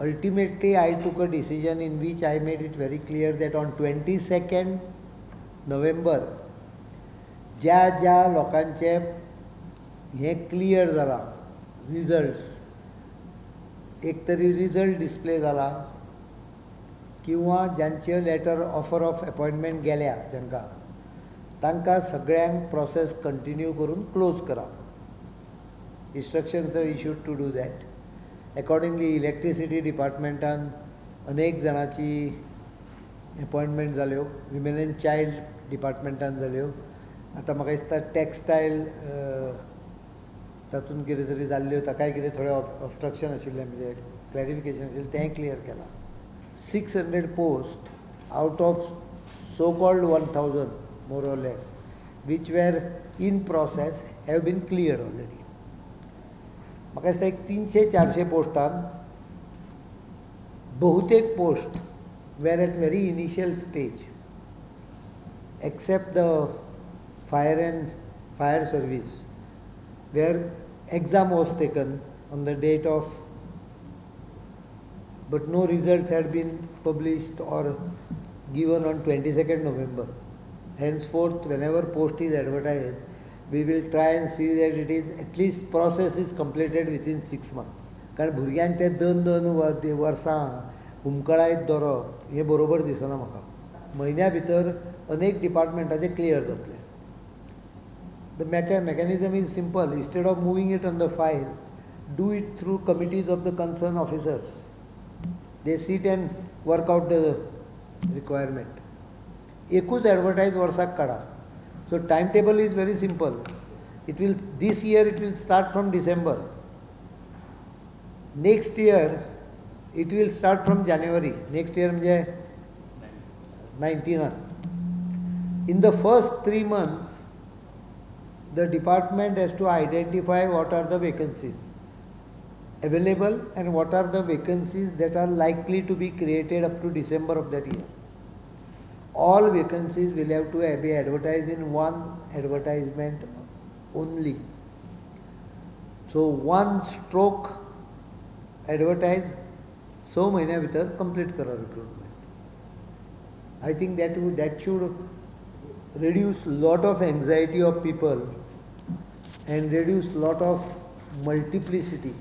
Ultimately I took a decision in which I made it very clear that on 22nd November ज्या ज्या लोकांचे हें clear जाला results, एक तरी रिजल्ट डिस्प्ले जाला किंवा जांचे लेटर ऑफर ऑफ अपॉयंटमेंट गेल्या तांकां तांकां सगळ्यांक प्रोसेस कंटिन्यू करून क्लोज करा. Instructions are issued to do that. Accordingly electricity डिपार्टमेंटान अनेक जाणांची अपॉयंटमेंट जाल्यो, विमेन एंड चायल्ड डिपार्टमेंटान जाल्यो. आतां म्हाका दिसता टॅक्सटायल तातूंत कितें तरी जाल्ल्यो, ताकाय कितें थोडें ऑबस्ट्रक्शन आशिल्लें, म्हणजे क्लॅरिफिकेशन आशिल्लें, तेंय क्लियर केलां. 600 post out of so called 1000 more or less which were in process have been cleared already. म्हाका दिसता एक 300-400 पोस्टान बहुतेक post were at very initial stage except the fire and fire service where exam was taken on the date of, but no results had been published or given on 22nd November. Henceforth, whenever post is advertised, we will try and see that it is at least process is completed within 6 months. कारण भुरग्यांक ते 2-2 वर्सां हुमकळायत दवरप हें बरोबर दिसना म्हाका. म्हयन्या भितर अनेक डिपार्टमेंटाचे क्लियर जातले. The mechanism is simple. Instead of moving it on the file, do it through committees of the concerned officers. They sit and work out the requirement. एकूच advertise वर्साक काडा. So timetable is very simple. It will, this year it will start from December. Next year it will start from January. Next year म्हणजे 19. In the first 3 months, the department has to identify what are the vacancies available and what are the vacancies that are likely to be created up to December of that year. All vacancies will have to be advertised in one advertisement only. So one stroke advertise, 6 महिन्या भितर complete करा recruitment. I think that should reduce lot of anxiety of people and reduce lot of multiplicity.